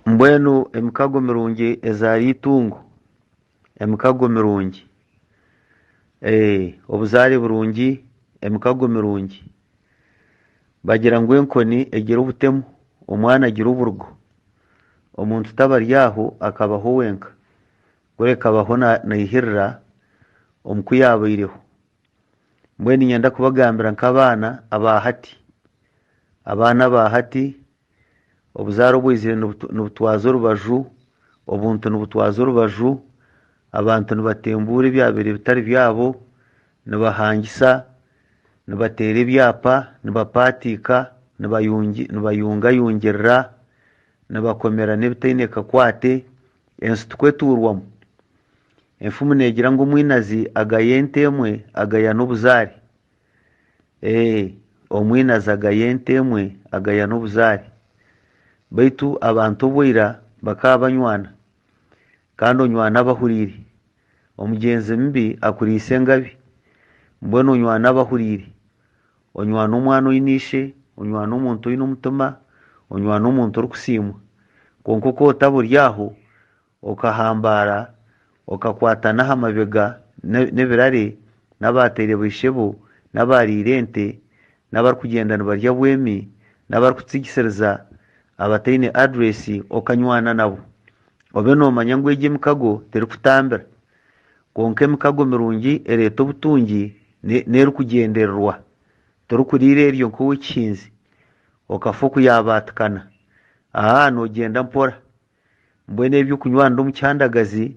Mbwenu emikago mirungi ezaara eitungo, emikago mirungi, obuzaare burungi, emikago mirungi. Bagira ngu enkoni egira obutemu, omwana agira oburugo. Omuntu taba ari aho akabaho wenka, kureka abaho naihirira omu ku yaabaireho. Mbwenu niinyenda kubagambira nk'abaana aba hati, abaana aba hati Obuzaare obwaizire nibutwaza orubaju, obuntu nibutwaza orubaju, abantu nibatembuura ebyabaire bitari byabo, nibahangisa, nibateera ebyapa, nibapaatiika, nibayungayungirira, nibakomerana ebitaine kakwate, ensi tikwo etuurwamu. Enfumu neegira ngu omwinazi agaya ente emwe, agaya n'obuzaare. Ee, omwinazi agaya ente emwe, agaya n'obuzaare. Baitu abantu obwaira bakaba banywana, kandi onywana aba ahuriire. Omugyenzi mubi akuriisa engabi. Mbwenu onywana aba ahuriire. Onywana omwana oine ishe, onywana omuntu oine omutima, onywana omuntu orikusiimwa. Kwonka oku otaba ori aho, Okahambaara, okakwatana aha mabega n'ebirare, n'abaateire baishebo, n'abaariire ente, n'abarikugyenda nibarya bwemi, n'abarikutsigisiriza abataine adiresi, okanywana nabo. Obe noomanya ngu egyo emikago terikutambira. Kwonka emikago mirungi ereeta obutungi n'erikugyendererwa. Torikuriira eryo nk'ow'ekihinzi, okafa okuyabaatikana. Aa, noogyenda mpora. Mbwenu eby'okunywanira omu kihandagazi,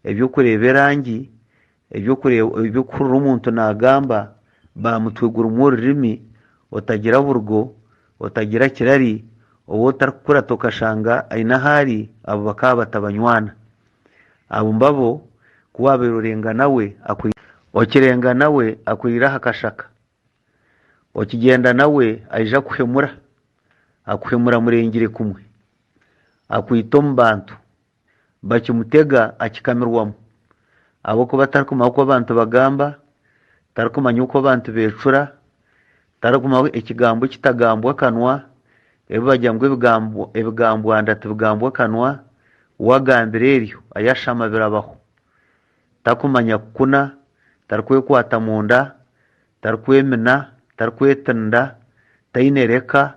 eby'okureeba erangi, eby'okuhurira omuntu naagamba, ba mutwe gurimu orurimi, otagira burugo, otagira kirari, ou otarikukurata okashanga aine ahu ari, abo bakaba batabanywana. Abo mbabo ku waabaire orenga nawe, okirenga nawe akurira aha kashaka, okigyenda nawe aija kuhemura, akuhemura murengire kumwe. Akwita omu bantu, bakimutega akikamirwamu, ahabw'okuba tarikumanya oku abantu bagamba, tarikumanya oku abantu beecura, tarikumanya ekigambo ekitagambwa akanwa, ebi bagira ngu ebigambwa nda tibigambwa kanwa, we agambira eryo ayashama birabaho. Tarikumanya kukuna, tarikwekwata munda, Tarikwemina, tarikwetinda, taine reka,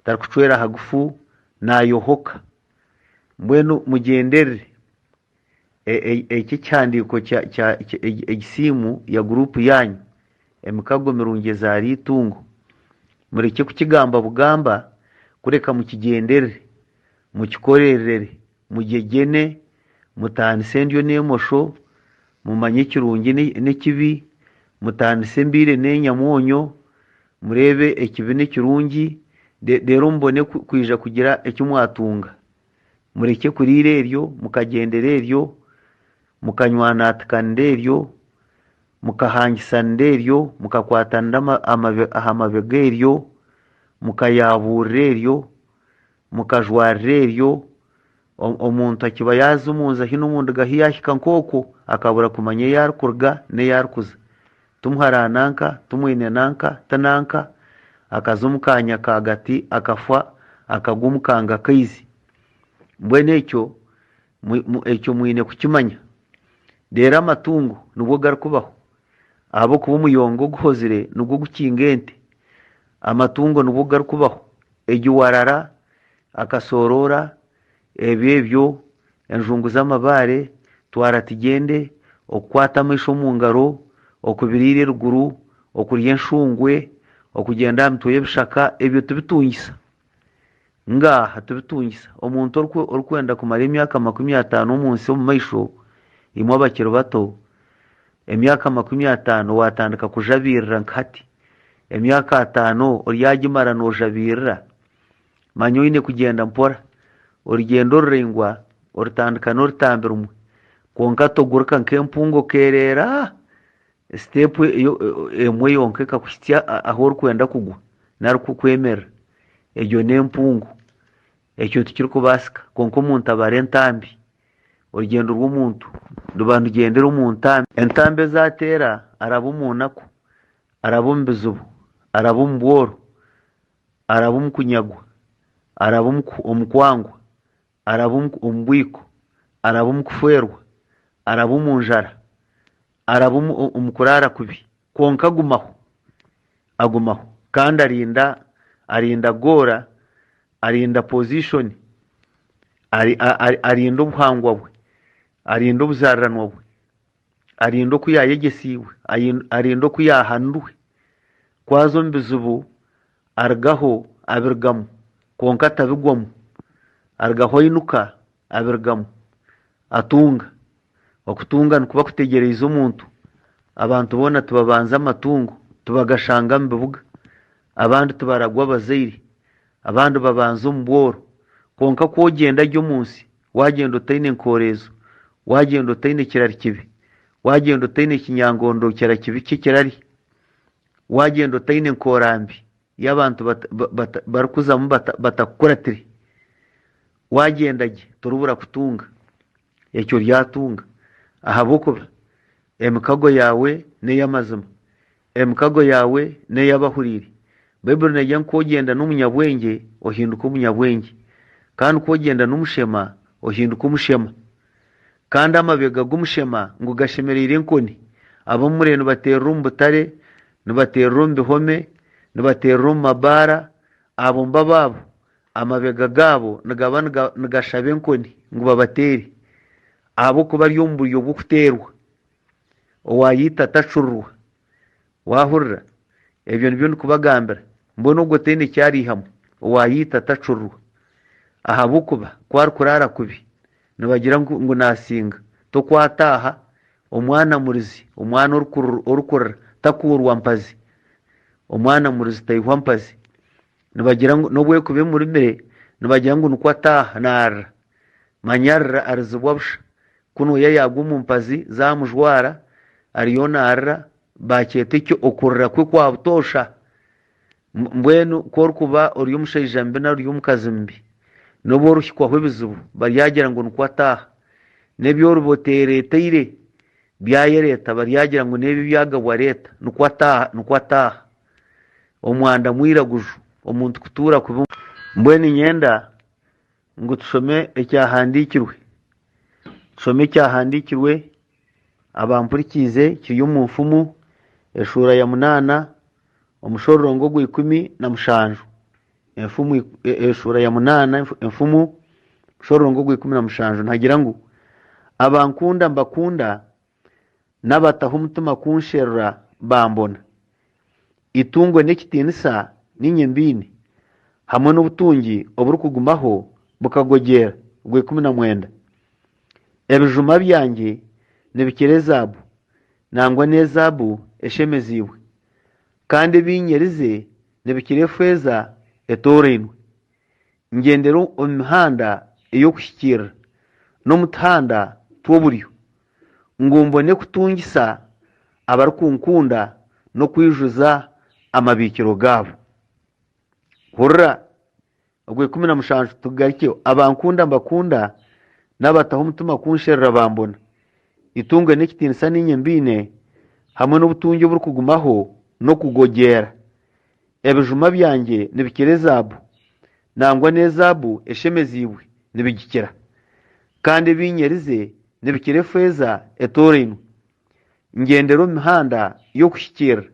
tarikucwera hagufu, naayohoka. Mbwenu mugyenderere eki ekihandiiko egi simu ya guruupu yaanyu, Emikago Mirungi Ezaara Eitungo. Murekye kukigamba bugamba, kureka mukigyenderere, mukikorerere. Mugyegyene, mutaanise endyo n'emosho, mumanye ekirungi n'ekibi, mutaanise embiire n'enyamwonyo, mureebe ekibi n'ekirungi, reero mubone kwija kugira eki mwatunga. Murekye kuriira eryo, mukagyendera eryo, mukanywanatikanira eryo, mukahangisanira eryo, mukakwatanira aha mabega eryo, mukayaabuurira eryo. Mukajwarira eryo, omuntu akiba yaaza omu nju ahi n'omundiga ahu yaahika nk'okwo, akabura kumanya ei arikuruga n'ei arikuza. Ti muhara wa nanka, ti mwine nanka, ti nanka, akaza omu kaanya kaagati akafa akagwa omu kanga kaizi. Mbwenu ekyo ekyo mwine kukimanya. Reero amatungo nibwo garikubaho ahabw'okuba omuyonga oguhozire nigwo gukinga ente. Amatungo nibwo garikubaho. Egyo warara, akasooroora, ebyo ebyo, enjungu z'amabaare, twara tugyende, okukwata amaisho omu ngaro, okubiriira eruguru, okurya enshungwe, okugyenda aha mitwe y'ebishaka, ebyo tibitungisa. Ngaaha tibitungisa. Omuntu orikwenda kumara emyaka 50 omu nsi omu maisho, imwe abakiri bato, emyaka 50 waatandika kujabiirira nka hati. Emyaka ataano oryagimara noojabiirira? Manya oine kugyenda mpora. Orugyendo oruraingwa orutandika n'orutambi rumwe, kwonka toguruka nk'empungu okeereera siteepu emwe yonka ekakuhitsya ahu orikwenda kugwa nari kwemerera. Egyo n'empungu. Ekyo tikirikubaasika. Kwonka omuntu abara entambi. Orugyendo rw'omuntu ruba nirugyendera omu ntambi. Entambi ezi ateera araba omu naku. Araba omu bizibu, araba omu bworo, araba omu kunyagwa, araba omu kwangwa, Araba omu bwiko, araba omu kufeerwa, araba omu njara, araba omu kuraara kubi, kwonka agumaho, agumaho kandi arinda arinda goora, arinda pozishoni, arinda obuhangwa bwe, arinda obuzaariranwa bwe, arinda oku yaayegyesiibwe, arinda oku yaahanirwe. Ku aza omu bizibu arugaho abirugamu kwonka atabigwamu, arugaho ainuka abirugamu atunga. Okutunga nikuba kutegyereize omuntu. Abantu boona tibabanza amatungo, tibagashanga omu bibuga. Abandi tibaragwa abazaire, abandi babanza omu bworo. Kwonka ku ogyenda gye omu nsi, waagyenda otaine nkoreezo, waagyenda otaine kirari kibi, waagyenda otaine kinyangondokyera kibi ky'ekirari, waagyenda otaine nkoora mbi y'abantu barikuzamu batakukuratire, waagyenda gye toribura kutunga ekyo oryatunga ahabw'okuba emikago yaawe n'ey'amazima, emikago yaawe n'ey'abahuriire. Baiburi neegira ngu ku ogyenda n'omunyabwengye ohinduka omunyabwengye, kandi ku ogyenda n'omushema ohinduka omushema. Kandi amabega g'omushema ngu gashemereire enkoni. Abamwe nibateerera omu butare, nibateerera omu bihome, nibateerera omu mabaara, abo mbabo abo amabega gaabo nigaba nigashaba enkoni ngu babateere ahabw'okuba ari omu buryo bw'okuteerwa. Owaayeita tacurirwa. Waahurira? Ebyo nibyo ndikubagambira. Mbwenu ogwo taine ki ariihamu, owaayeita tacurirwa. Ahabw'okuba ku arikuraara kubi, nibagira ngu ngu naasinga. Tokwata aha, omwana murizi, omwana orikurira takuurwa mpazi. Omwana murizi taihwa mpazi. Nibagira ngu n'obu erikuba emurumire, nibagira ngu nikwo ataaha naarira. Manya arira arizibwa busha. Kunu oya yaagwa omu mpazi zaamujwara, ariyo naarira, baakyeta ekyo okurira kwe kwa butoosha. Mbwenu ku orikuba ori omushaija mubi nari ori omukazi mubi, n'obu orihikwaho ebizibu baryagira ngu nikwo ataaha. N'ebi oriba oteereeteire byayereeta baryagira ngu n'ebi ebyagabwa reeta, nikwo ataaha, nikwo ataaha. Omwanda mwiraguju, omuntu kutuura kubi. Mbwenu niinyenda ngu tushome ekyahandiikirwe. Tushome ekyahandiikirwe abampurikiize kiri omu nfumu eshuura ya munaana omushororongo ogwa 17. Enfumu eshuura ya munaana enfumu omushororongo ogwa 17 nihagira ngu abankunda mbakunda n'abataho omutima kunsherura bambona. Eitungo n'ekitiinisa niinye mbiine, hamwe n'obutungi oburikugumaho bukagogyeera. Ogwa19. Ebijuma byangye nibikira ezaabu, nangwa n'ezaabu eshemeziibwe, kandi ebi nyerize nibikira efeeza etoorainwe. Ngyendera omu mihanda ey'okuhikiirira, n'omu tuhanda tw'oburyo, ngu mbone kutungisa abarikunkunda n'okwijuza amabiikiro gaabo. Hurira! Ogwa17 tugarukyeho. Abankunda mbakunda, n'abataho omutima kunsherura bambona. Eitungo n'ekitiinisa niinye mbiine, hamwe n'obutungi oburikugumaho n'okugogyeera. Ebijuma byangye nibikira ezaabu, nangwa n'ezaabu eshemeziibwe nibigikira. Kandi ebi nyerize nibikira efeeza etoorainwe. Ngyendera omu mihanda y'okuhikiirira,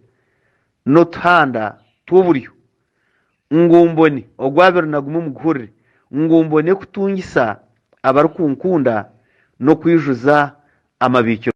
n'otuhanda tw'oburyo, ngu mbone, ogwabire nagumwe muguhurire, ngu mbone kutungisa abarikunkunda n'okwijuza amabiikiro.